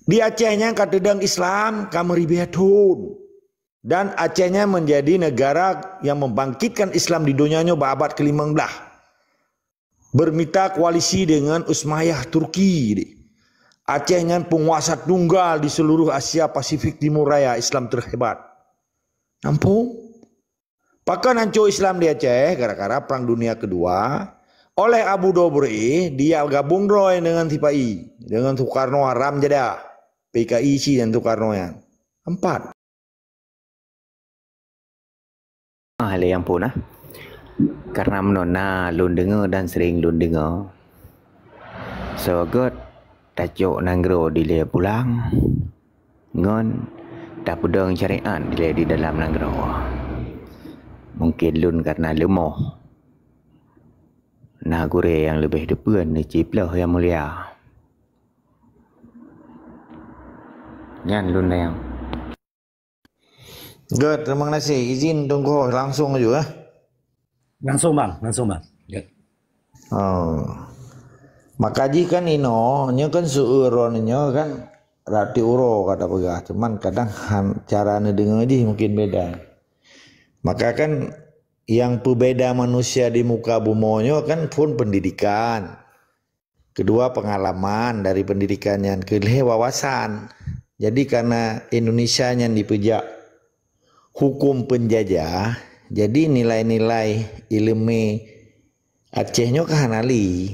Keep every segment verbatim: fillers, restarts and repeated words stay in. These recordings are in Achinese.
Di Aceh nyan ka teudong Islam ka meuribèe thon. Dan Aceh nyan menjadi negara yang membangkitkan Islam di donya nyoe bak abad ke lima belas. Bermitra koalisi dengan Utsmaniyah Turki. Aceh nyan penguasa tunggal di seluruh Asia Pasifik Timur Raya, Islam terhebat. Nampu? Pakon hancô Islam di Aceh gara-gara Perang Dunia Kedua? Oleh Abu Dobre, dia gabung droe dengan Sipai, dengan Soekarno haram jadah. P K I si dan Soekarno nyan. Empat. Ah, lé nyang phôn, ah. Karena meunan na lôn deungoe dan sering lôn deungoe. Soe göt tacok nanggroe dilèe pulang, ngon tapeudong syariat dilèe di dalam nanggroe. Mungkin lôn karena leumoh. Na gurèe nyang leubeh teupeu neuciploh nyang mulia. Nyan lôn nyang. Good, terima kasih. Izin Teungku langsung aju, eh. Langsung, Bang. Langsung, Bang. Ya. Oh. Maka jih kan inoe, nyoe kan seueur droeneuh nyoe kan rati uroe ka tapeugah. Cuman kadang han, cara neudeungoe jih mungkin beda. Maka kan yang peubeda manusia di muka bumoe nyoe kan phôn pendidikan. Kedua, pengalaman dari pendidikan nyan. Keulhèe, wawasan. Jadi, karena Indonesia nyan dipeujak hukum penjajah, jadi nilai-nilai ileumèe Aceh nyoe ka hana lé.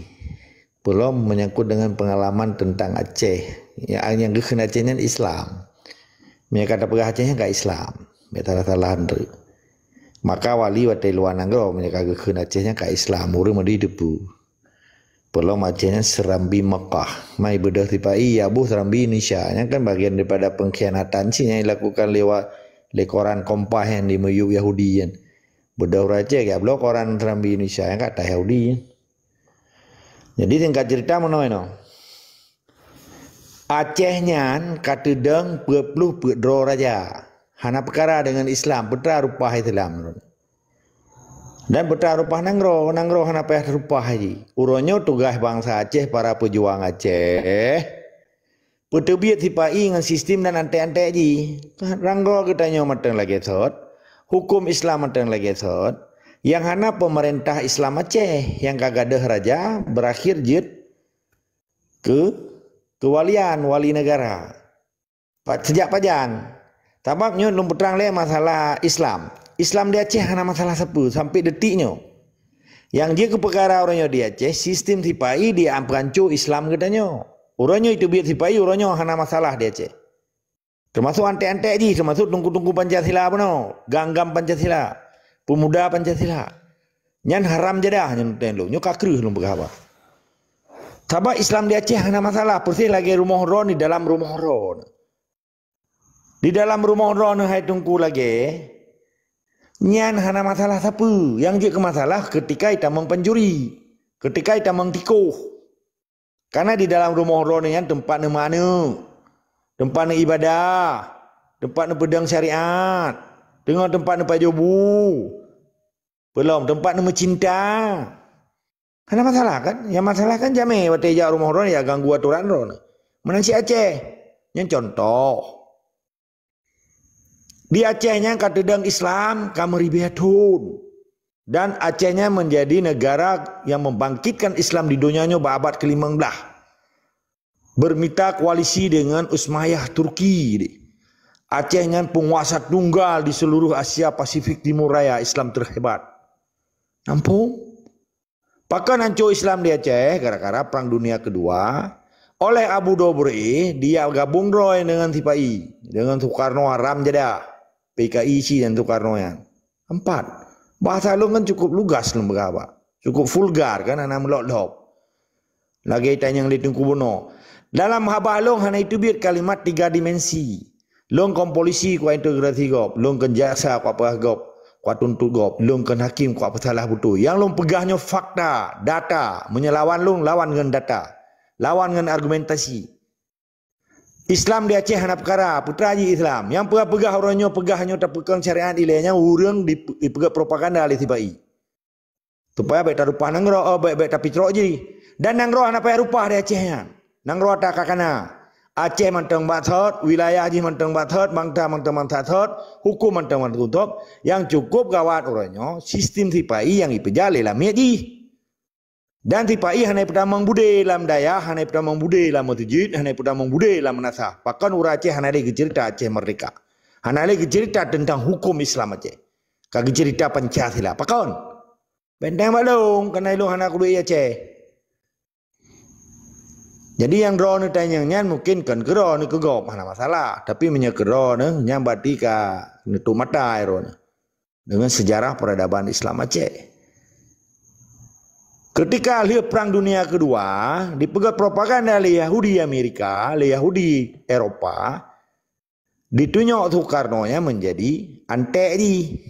Peulom menyangkut dengan pengalaman tentang Aceh. Nyang, nyang geukheun Aceh nyan Islam. Meunyoe ka tapeugah Aceh nyan ka Islam. Bèk salah-salah treuk. Maka wali watèe luwa nanggroe meunyoe ka geukheun Aceh nyan ka Islam, ureueng meudui teupeu. Peulom Aceh nyan Serambi Mekah. Mai beudôh Sipai, ya boh Serambi Indonesia. Nyan kan bagian daripada pengkhianatan cit nyang dilakukan lewat lé koran Kompas nyang dimiyueb Yahudi nyan. Beudôh ureueng Aceh, ya bloe koran Serambi Indonesia nyang ka tah Yahudi nyan. Jadi singkat cerita meunoe inoe. Aceh nyan ka teudong peuet ploh peuet droe raja. Hana peukara deungon Islam, peutra rupa Islam. Dan peutra rupa nanggroe, nanggroe hana payah rupa jih. Uroe nyoe tugaih bansa Aceh, para peujuang Aceh, peuteubiet Sipai ngon sistem dan antek-antek jih. Nanggroe geutanyoe mantong lagèe sot, hukum Islam mantong lagèe sot. Nyang hana peumeurintah Islam Aceh, nyang ka gadôh raja beurakhir jeuet keu keuwalian, wali negara. Pa-, sejak pajan. Sabab nyoe lôn peutrang lé masalah Islam. Islam di Aceh hana masalah sapeue sampai detik nyoe. Nyang jeuet keu peukara uroe nyoe di Aceh, sistem Sipai di peuhanco Islam geutanyoe. Uroe nyoe iteubiet Sipai, uroe nyoe hana masalah di Aceh. Teumasok antek-antek jih, teumasok teungku-teungku Pancasila bunoe, gam-gam Pancasila, pemuda Pancasila. Nyan haram jadah nyan teuntèe lôn, nyoe ka kreueh lôn peugah haba. Sabab Islam di Aceh hana masalah, persis lagèe rumoh droeneuh di dalam rumoh droeneuh. Di dalam rumoh droeneuh hai teungku lagèe, nyan hana masalah sapeue. Nyang jeuet keu masalah keutika itamong pancuri, keutika itamong tikoh. Karena di dalam rumoh droeneuh nyan teumpat neumaneuk, teumpat neuibadah, teumpat neupeudong syariat, teungoh teumpat neupajoh bu. Peulom teumpat neumeucinta. Hana masalah kan? Nyang masalah kan jamé watèe jak rumoh droeneuh jak ganggu atoran droeneuh. Meunan cit Aceh. Nyan contoh. Di Aceh nyan ka teudong Islam ka meuribèe thon. Dan Aceh nyan menjadi negara yang membangkitkan Islam di donya nyoe bak abad ke lima belas. Bermitra koalisi dengan Utsmaniyah Turki. Aceh nyan penguasa tunggal di seluruh Asia Pasifik Timur Raya, Islam terhebat. Nampu? Pakon hancô Islam di Aceh gara-gara Perang Dunia Kedua, oleh Abu Dobre dia gabung droe dengan Sipai, dengan Soekarno haram jadah, P K I si dan Soekarno nyan. Empat. Bahasa lôn kan cukup lugas lôn beugaba. Cukup vulgar kan, hana meulop-lop. Lagèe tanyong lé Teungku bunoe. Dalam haba lôn hana iteubiet kalimat tiga dimensi. Lôn kon polisi kuat integrasi gob, lôn kon jaksa kuat peugah gob, kuat tuntut gob, lôn kon hakim kuat peusalah beutôi. Nyang lôn peugah nyoe fakta, data. Meunyoe lawan lôn, lawan ngon data. Lawan ngon argumentasi. Islam di Aceh hana peukara, peue teuma jih Islam. Nyang peugah-peugah uroe nyoe, peugah nyoe tapeukong syariat ilèe nyan ureueng di, dipeugét propaganda lé Sipai. Supaya bèk tarupah nanggroe, oh, bèk, bèk tapicrok jih. Dan nanggroe hana payah rupah di Aceh nyan. Nanggroe ata ka kana. Aceh mantong bak thot, wilayah jih mantong bak thot, bangsa mantong bangsa thot, hukum mantong mantong thot. Nyang cukup gawat uroe nyoe, sistem sipa-i nyang ipeujak lé lamiet jih. Dan sipa-i hana peutamong budé lam dayah, hana peutamong budé lam meuseujid, hana peutamong budé lam meunasah. Pakon ureuëng Aceh hana lé geuceurita Aceh merdeka. Hana lé geuceurita teuntang hukum Islam Aceh. Ka geuceurita Pancasila. Pakon? Benteng balong, keuhai lôn hana kuduek Aceh. Jadi nyang droeneuh tanyong nyan mungkin kon keu droeneuh keu gob, hana masalah. Tapi meunyoe keu droeneuh, nyan berarti ka neutup mata droeneuh dengan sejarah peradaban Islam Aceh. Ketika lheueh Perang Dunia Kedua, dipeugét propaganda lé Yahudi Amerika, lé Yahudi Eropa, ditunyok Soekarno nyan menjadi antek jih.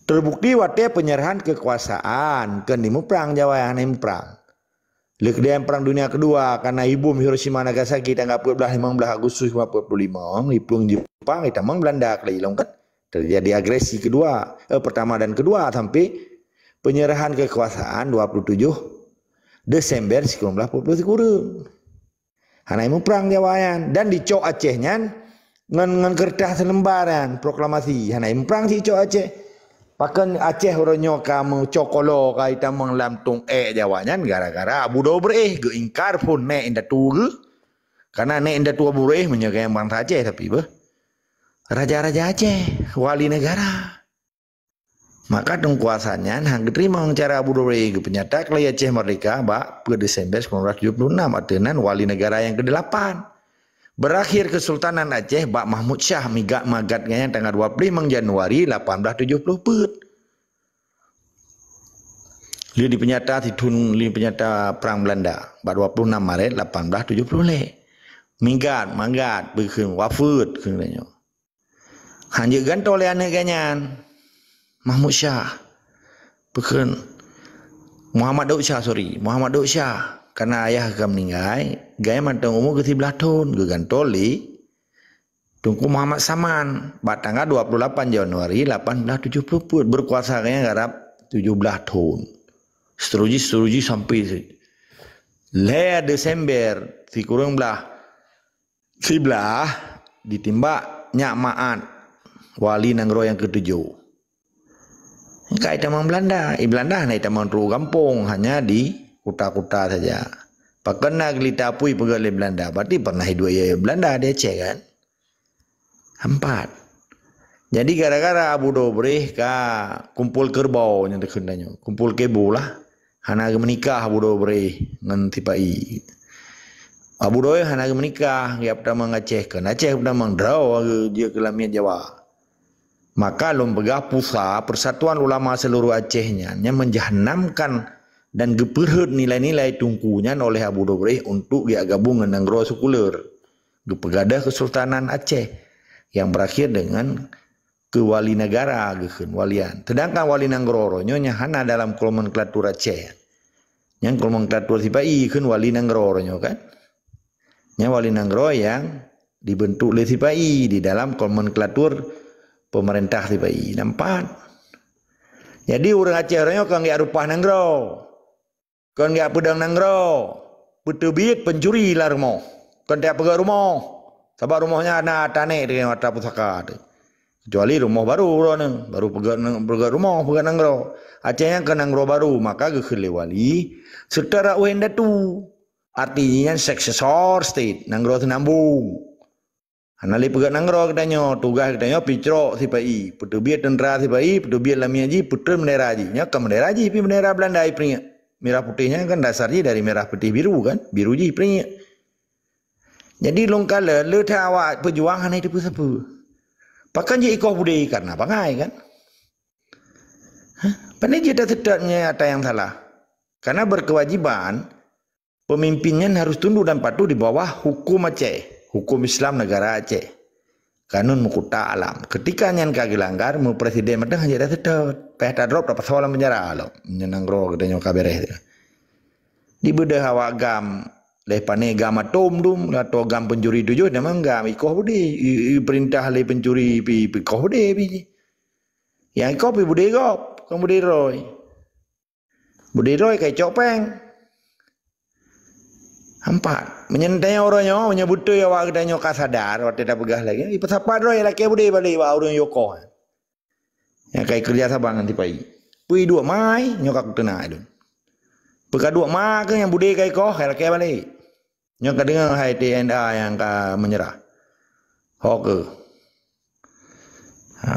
Terbukti watée penyerahan kekuasaan, kon di muprang Jawa nyang hana muprang. Lheueh keudeh Perang Dunia Kedua, karena ibom Hiroshima Nagasaki tanggal peuet belas limong belas Agustus lima puluh lima, iplueng Jepang, itamong Belanda keudeh ilong kan. Terjadi agresi kedua, eh, pertama dan kedua sampai penyerahan kekuasaan dua puluh tujuh Desember sikureueng belas puluh sikureueng. Hana muprang Jawa nyan dan dicok Aceh nyan ngon, ngon kertas seulembar nyan proklamasi. Hana muprang cit cok Aceh. Pakon Aceh uroe nyoe ka meucokolo ka itamong lam tong ék Jawa nyan gara-gara Abu Dobreh geuingkar phon nek indatu geuh. Karena nek indatu Abu Dobreh meunyoe gaya bangsa Aceh tapi beuh. Raja-raja Aceh, wali negara. Maka teungku Hasan nyan han geuteurimong cara Abu Dobreh geupeunyata keulai Aceh merdeka bak peuet Desember sembilan belas tujuh puluh enam, ateueh nan wali negara nyang keudelapan. Berakhir Kesultanan Aceh bak Mahmud Syah migat magat nyan tanggal dua puluh limong Januari lapan belas tujuh puluh peuet. Lheueh dipeunyata sithon lheueh dipeunyata Perang Belanda bak dua puluh enam Maret lapan belas tujuh puluh lhèe. Migat magat beukheun wafeuet kheun nyoe. Hanjeuet gantoe lé aneuk geuh nyan, Mahmud Syah. Peukheun Muhammad Daud Syah, sorry, Muhammad Daud Syah. Karena ayah ka meuninggai, gaya mantong umu geuh siblaih thon, geugantoe lé Teungku Muhammad Saman bak tanggal dua puluh lapan Januari lapan belas tujuh puluh peuet, beukuasa geuh nyan garab tujoh blaih thon. Seterusjih, seterusjih sampai lhèe Desember sikureueng blaih siblaih ditimbak Nyak Ma'at, wali nanggroe nyang keutujoh. Ka itamong Belanda. I Belanda hana itamong trok gampông, hanya di kuta-kuta saja. Pakon na geulita apui peugah lé Belanda, berarti pernah iduek i Belanda di Aceh kan? Empat. Jadi gara-gara Abu Dobreh ka kumpul kerbau nyang teukheun tanyoe, kumpul kebo lah. Hana geumeunikah Abu Dobreh ngon sipa-i. Abu Dobreh hana geumeunikah, geujak peutamong Aceh, kon Aceh peutamong droe jeuet keu lamiet Jawa. Maka lôn peugah PUSA, Persatuan Ulama Seluruh Aceh nyan, nyang menjahanamkan dan geupeurhot nilai-nilai Teungku nyan oleh Abu Dobreh untuk geujak gabong ngon nanggroe sekuler. Geupeugadôh Kesultanan Aceh yang berakhir dengan keu wali negara geukheun walian. Sedangkan wali nanggroe nyoe nyang hana dalam nomenklatur Aceh. Nyang nomenklatur sipa-i kheun wali nanggroe nyoe kan. Nyang wali nanggroe nyang dibentuk lé sipa-i di dalam nomenklatur pemerintah sipa-i. Nampak? Jadi ureuëng Aceh uroe nyoe kon geujak rupah nanggroe. Kon geujak peudong nanggroe, peuteubiet pencuri lam rumoh. Kon tajak peugét rumoh, sabab rumoh nyan na tanéh di mata pusaka teuh. Kecuali rumoh baru droeneuh, baru peugét, peugét rumoh, peugét nanggroe. Aceh nyan kon nanggroe baru, maka geukheun lé wali, seutara ueh indatu. Arti jih nyan successor state, nanggroe seunambong. Hana lé peugét nanggroe geutanyoe, tugaih geutanyoe picrok sipa-i, peuteubiet teuntra sipa-i, peuteubiet lamiet jih, peutreun bendera jih. Nyoe kon bendera jih, pih bendera Belanda ipeuringat. Merah putih nyan kan dasar jih dari merah putih biru kan, biru jih ipeuringat. Jadi lôn kalon le that awak peujuang hana teupeu-sapeue. Pakon jih ikoh budé karena bangai kan? Hah? Pane jih taseutôt nyan ata nyang salah. Karena berkewajiban pemimpin nyan harus tunduk dan patuh di bawah hukum Aceh, hukum Islam negara Aceh, kanun meukuta alam. Ketika nyan ka geulanggar, meupresiden mantong hana taseutôt, payah tadrop tapasoe lam penjara lom. Nyan nanggroe geutanyoe ka beres. Dibeudôh awak GAM, lé pane GAM atom dum, atau GAM pencuri tujoh, memang GAM ikoh budé, i, i, perintah lé pencuri pi, pi ikoh budé pi. Nyang ikoh pi budé gob, kon budé droe. Budé droe ka icok péng. Empat. Meunyoe tanyoe uroe nyoe, meunyoe beutôi awak geutanyoe ka sadar, watée tapeugah lagée, ipeusapat droe lakée beudé balek bak ureuëng yokoh. Nyang kai keureuja saban ngon sipa-i. Peue duek mai, nyoe ka kuteuna lôn. Peue ka duek ma keuh nyang beudé kai koh, kai lakée balek. Nyoe ka deungoe hai T N A nyang ka meunyeurah. Ho keuh. Ha.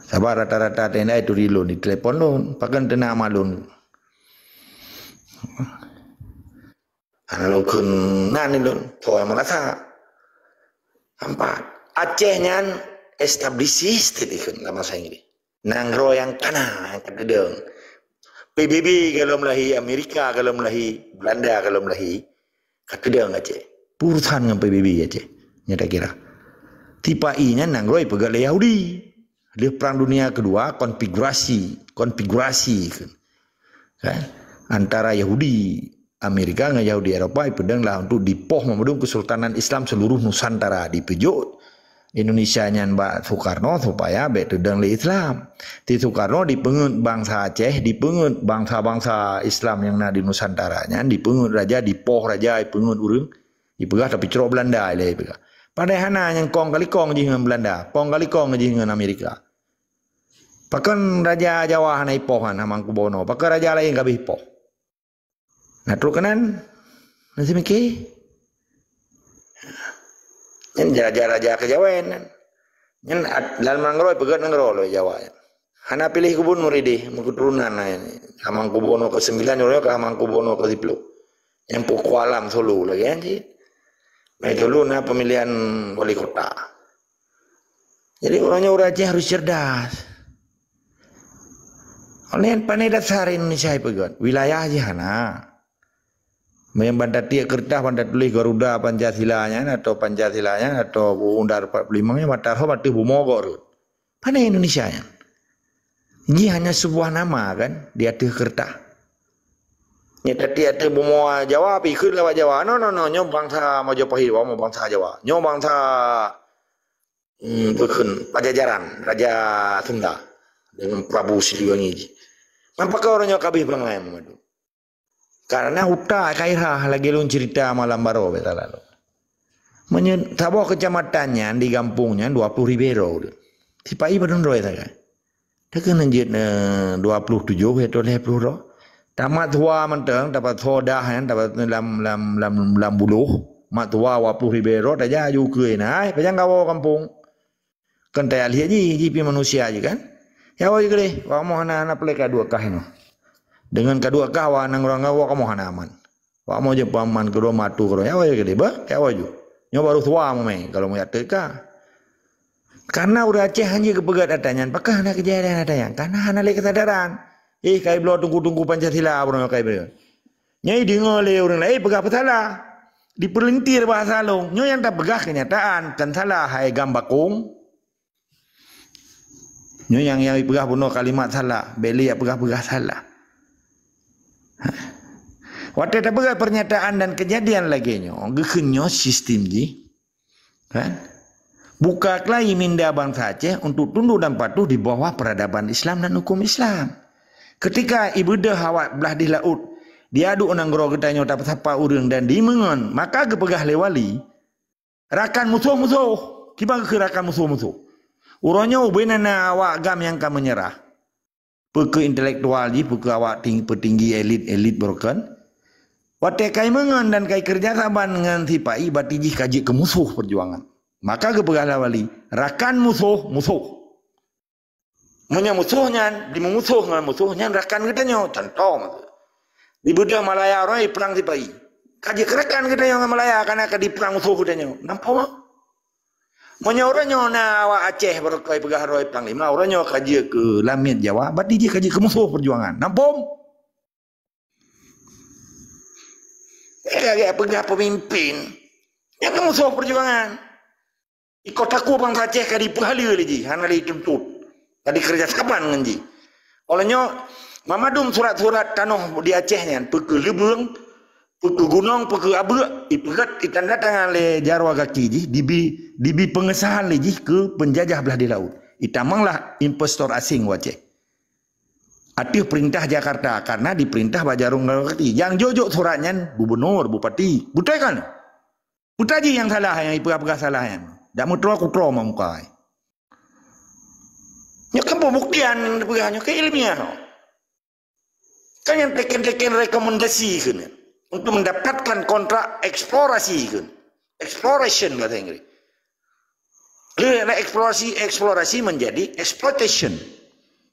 Sabab rata-rata T N A itu di lôn, di telepon lôn. Pakon teuna ma lôn. Hana lôn kheun nan lôn, soe nyang meurasa. Empat. Aceh nyan established state ikheun lam bahasa Inggris. Nanggroe nyang kana, nyang ka teudong. P B B gohlom lahé, Amerika gohlom lahé, Belanda gohlom lahé, ka teudong Aceh. Urusan ngon P B B Aceh, nyan takira. Sipa-i nyan nanggroe ipeugét lé Yahudi. Lheueh Perang Dunia Kedua, konfigurasi, konfigurasi ikheun. Kan? Antara Yahudi Amerika ngon Yahudi Eropa ipeudong lah untuk dipoh meumudong Kesultanan Islam seluruh Nusantara, dipeujok Indonesia nyan bak Soekarno supaya bék teudong lé Islam. Di Soekarno dipeungeut bansa Aceh, dipeungeut bansa-bansa Islam nyang na di Nusantara nyan, dipeungeut raja, dipoh raja, ipeungeut ureuëng, ipeugah tapi crok Belanda ilée ipeugah. Padahai hana nyang kong kali kong jih ngon Belanda, kong kali kong jih ngon Amerika. Pakon raja Jawa hana ipoh kan, Hamangkubuwono? Pakon raja laén ka habéh ipoh? Nah, trok keunan, na seumiké. Nyan raja-raja keujawen nyan. Nyan at-, lam nanggroe peugét nanggroe lé Jawa nyan. Hana piléh gubunur idéh, meuketurunan na nyan. Hamangkubuwono kesembilan, nyoe ka Hamangkubuwono kesiploh. Nyang peukualam Solo lagée nyan cit. Nah, dulu na pemilihan wali kota. Jadi, ureuëng nyoe ureuëng Aceh harus cerdas. Oleh pane dasar Indonesia ipeugét, wilayah jih hana. Meunyoe ban tatiek keureutah, ban tatuléh Garuda Pancasila nyan, atau Pancasila nyan, atau Undang-Undang empat puluh lima nyan, mata roh ateueh bumoe gok rot. Pane Indonesia nyan? Jih hanya sebuah nama kan, di ateueh keureutah. Nyoe tatiek ateueh bumoe Jawa, pi kheun lawat Jawa. No, no, no, nyoe bansa Majapahit, wak mo bansa Jawa. Nyoe bansa hmm, bukon Pajajaran, Raja Sunda dengan Prabu Siliwangi jih. Nampak ureuëng nyoe ka habéh bangai meumadu. Karena utak kairah lagée lôn cerita malam baroe beta lalu. Meunyoe saboh kecamatan nyan di gampông nyan dua puluh ribu droe. Sipa-i padum droe sagai. Takheun jeuet, eh, dua puluh tujoh atau lhée ploh droe. Tamat tuha mantong, tapat soe dah nyan, tapat lam, lam, lam, lam buloh. Mat tuha dua puluh ribu droe, tajak aju keue na, "Hai, pajan kawoe gampông?" Kan tajak lihat jih, jih pi manusia jih kan. "Ya, woe keudeh, wak mo hana, hana peuleueh ka duek kah inoe. Dengan ka duek kah, wak nanggroe ngon wak kamoe hana aman. Wak mo jeuet peuaman keudroe matu keudroe. Ya, woe keudeh, bah, ya, woe ju. Nyoe baru tuha mo mé, kalau mo jak teuka." Karena ureuëng Aceh hana geupeugét ata nyan, pakon hana keujadian ata nyan? Karena hana lé keusadaran. Eh, kai bloe tungku-tungku Pancasila, bunoe kai bloe. Nyai deungoe lé ureuëng laén peugah peusalah. Dipeulintir bahasa lôn. Nyoe nyang tapeugah keunyataan, kon salah hai gam bakong. Nyoe nyang, nyang ipeugah bunoe kalimat salah, bék lé jak peugah-peugah salah. Watée tapeugah pernyataan dan kejadian lagée nyoe, geukheun nyoe sistem jih. Kan? Buka keulayi minda bansa Aceh untuk tunduk dan patuh di bawah peradaban Islam dan hukum Islam. Ketika ibeudôh awak blah di laôt, diaduk nanggroe geutanyoe tapeusapat ureuëng dan dimeungon, maka geupeugah lé wali, "Rakan musoh-musoh." Kiban geukheun rakan musoh-musoh? Uroe nyoe ubena na awak gam nyang ka meunyeurah. Peu keuh intelektual jih, peu keuh awak ting-, peutinggi elit-elit broken. Watée kai meungon dan kai keureuja saban ngon sipa-i, bati jih ka jeuet keu musoh peujuangan. Maka geupeugah lé wali, "Rakan musoh, musoh." Meunyoe musoh nyan, dimeumusoh ngon musoh nyan rakan geutanyoe, contoh meuseue. Dibeudôh Malaya uroe nyoe iprang sipa-i. Ka jeuet keu rakan geutanyoe ngon Malaya, kana ka diprang musoh geutanyoe. Nampak? Meunyoe uroe nyoe na awak Aceh baroe kai peugah droe panglima, uroe nyoe ka jeuet keu lamiet Jawa, bati jih ka jeuet keu musoh peujuangan. Nampôm? Eh, lagée peugah peumimpin, nyan keu musoh peujuangan. Iko takue bansa Aceh ka dipeuhaleue lé jih, hana lé ituntut. Ka dikeureuja saban ngon jih. Óh lheueh nyoe, mamandum surat-surat tanoh di Aceh nyan, peu keuh leubeueng, peu keuh gunong, peu keuh abeuk, ipeugét, itanda tangan lé jaroe gaki jih, dibi, dibi peungesahan lé jih keu peunjajah blah di laôt. Itamonglah investor asing u Aceh. ateueh perintah Jakarta, karena diperintah bak jarông ngon kaki. Nyang jok-jok surat nyan gubernur, bupati. Beutôi kan? Peue jih nyang salah, nyang ipeugah-peugah salah nyan? Dak meutroe kutroe mak muka. Nyoe kan pembuktian peugah nyoe ke ilmiah. Kan nyang teken-teken rekomendasi keunan untuk mendapatkan kontrak eksplorasi keunan. Exploration bahasa Inggris. Lé na eksplorasi, eksplorasi menjadi exploitation.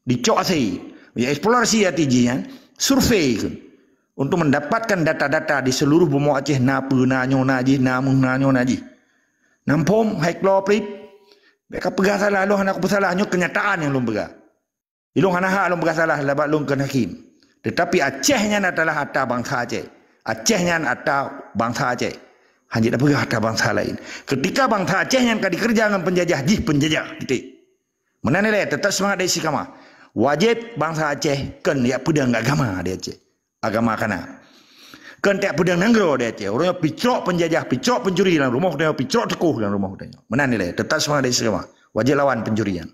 Dicok asai. Ya, eksplorasi arti jih nyan survei keunan. Untuk mendapatkan data-data di seluruh bumoe Aceh, na peue, na nyoe, na jih, na meuh, na nyoe, na jih. Nampom, hai keuluwarga Prit. Bèk ka peugah salah, lôn hana kupeusalah, nyoe kenyataan nyang lôn peugah. Ilôn hana hak lôn peugah salah, sabab lôn kon hakim. Tetapi Aceh nyan adalah ata bansa Aceh. Aceh nyan ata bansa Aceh. Hana tapeugah ata bansa laén. Ketika bansa Aceh nyan ka dikeureuja ngon penjajah, jih penjajah. Titik. Meunan ilèe, teutap seumangat dari si kama. Wajéb bansa Aceh kon jak peudong agama di Aceh. Agama kana. Kon jak peudong nanggroe di Aceh. Ureueng nyoe picrok penjajah, picrok pencuri lam rumoh geutanyoe, picrok teukoh lam rumoh geutanyoe. Meunan ilèe, teutap seumangat dari si kama. Wajéb lawan pencurian.